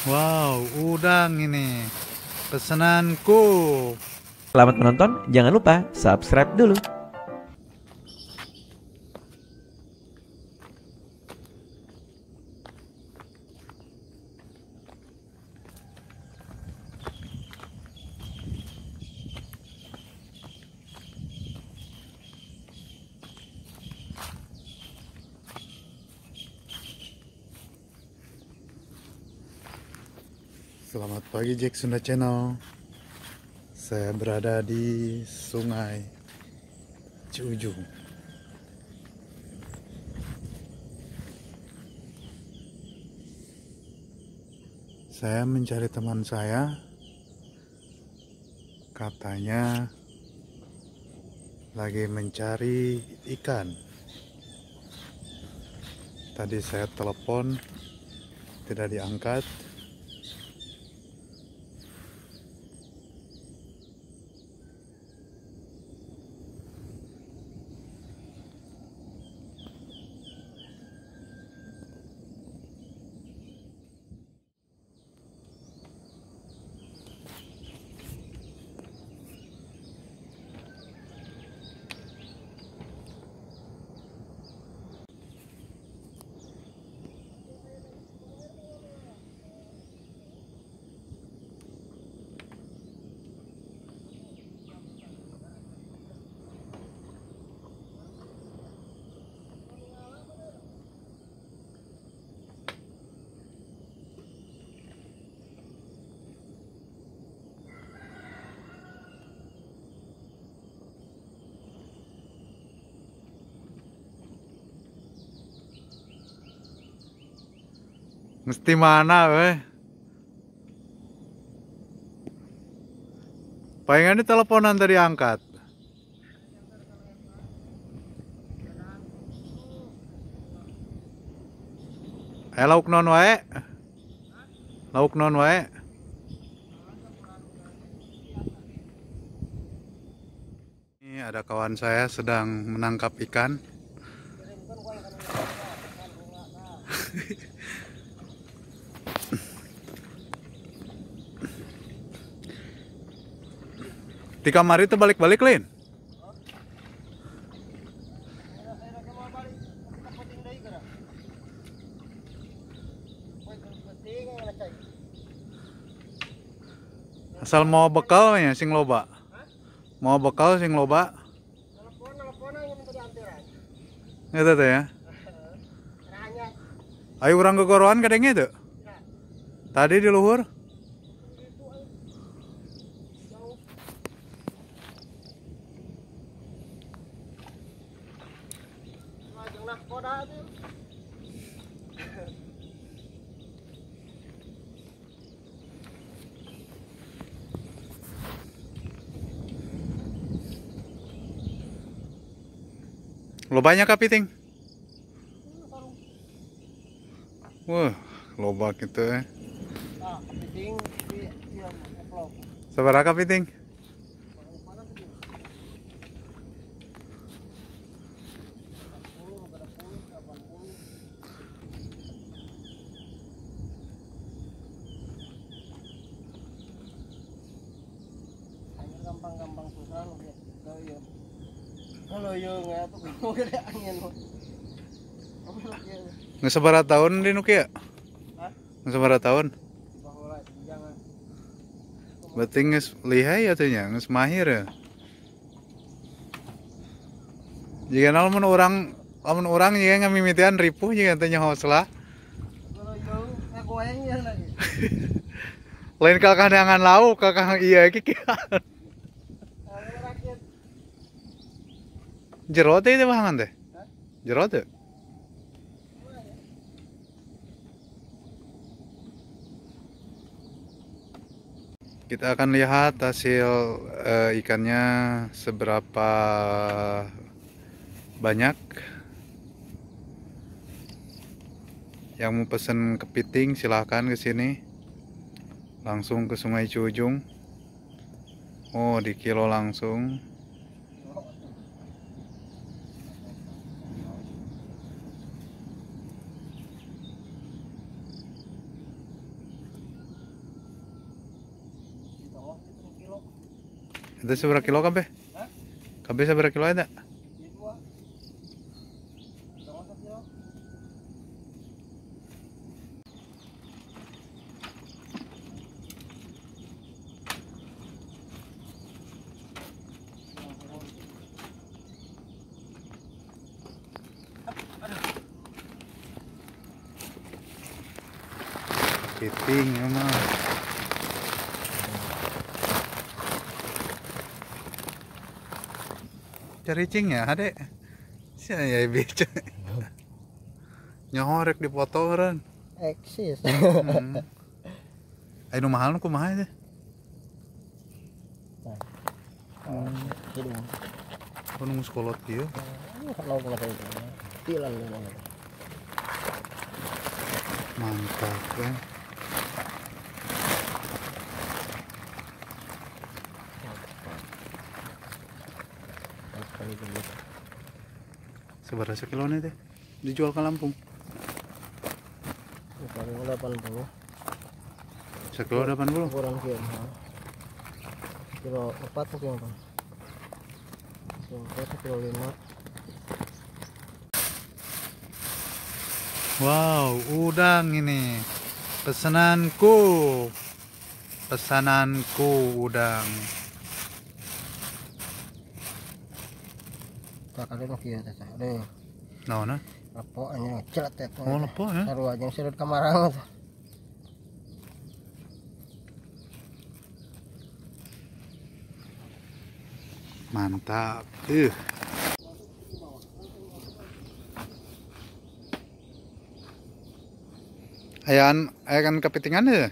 Wow, udang ini pesananku. Selamat menonton, jangan lupa subscribe dulu. Selamat pagi Jack Sunda Channel. Saya berada di Sungai Ciujung. Saya mencari teman saya. Katanya lagi mencari ikan. Tadi saya telepon, tidak diangkat. Mesti mana weh? Palingan di teleponan tadi angkat. Lauk non wae. Lauk non wae. Ini ada kawan saya sedang menangkap ikan. Di kamar itu balik-balik, Lin. Asal mau bekal ya sing loba. Mau bekal sing loba. Itu tuh ya. Ayo urang gegoroan kadangnya itu. Tadi di luhur. Lobanya kepiting. Wah, loba gitu ya. Sabaraha kepiting? Gampang-gampang susah loh ya. Kalau yo nggak tuh gede angin. Nggak sabaraha tahun di Nuki ya? Nggak sabaraha tahun? Berarti nggak lihai ya tuhnya, nggak mahir ya. Jika lamun orang jika ngamimitian ripuh jika teh nyaho salah. Lain kakandangan lauk, kakang iya iki. Jero teh itu bahangan teh. Jero teh. Kita akan lihat hasil ikannya seberapa banyak. Yang mau pesen kepiting silahkan ke sini. Langsung ke Sungai Ciujung. Oh, di kilo langsung. Itu seberapa kilo kabeh? Kabeh seberapa kilo ada? Kepiting ya mah. Caricing ya, adek. Sia ya bica. Nyaho rek dipoto eureun. Eksis. Aya nu mahal nu kumaha teh? Nah. Nu sekolot kieu. Mantap ya. Seberapa sekilo nih teh? Dijual ke Lampung? 80. Sekilo 80? Kurang kilo. Kilo 4 mungkin Bang. Kilo 4, kilo 5. Wow, udang ini. Pesananku. Pesananku udang. Tak ada mah kieu teh. Aduh. Naon? Lepo anjing celet teh. Oh, lepo ya. Sarua jeung sirut kamarang teh. Mantap. Ayaan, ayakan kepitingan ya?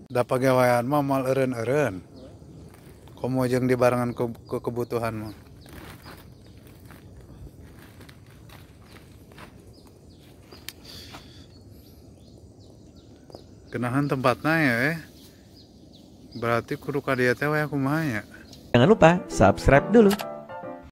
Da pagawean mah moal eureun-eureun. Komo jeung dibarengan ke kebutuhan mah. Kenahan tempatna ya Berarti kudu ka dieu teh we kumaha ya. Jangan lupa subscribe dulu.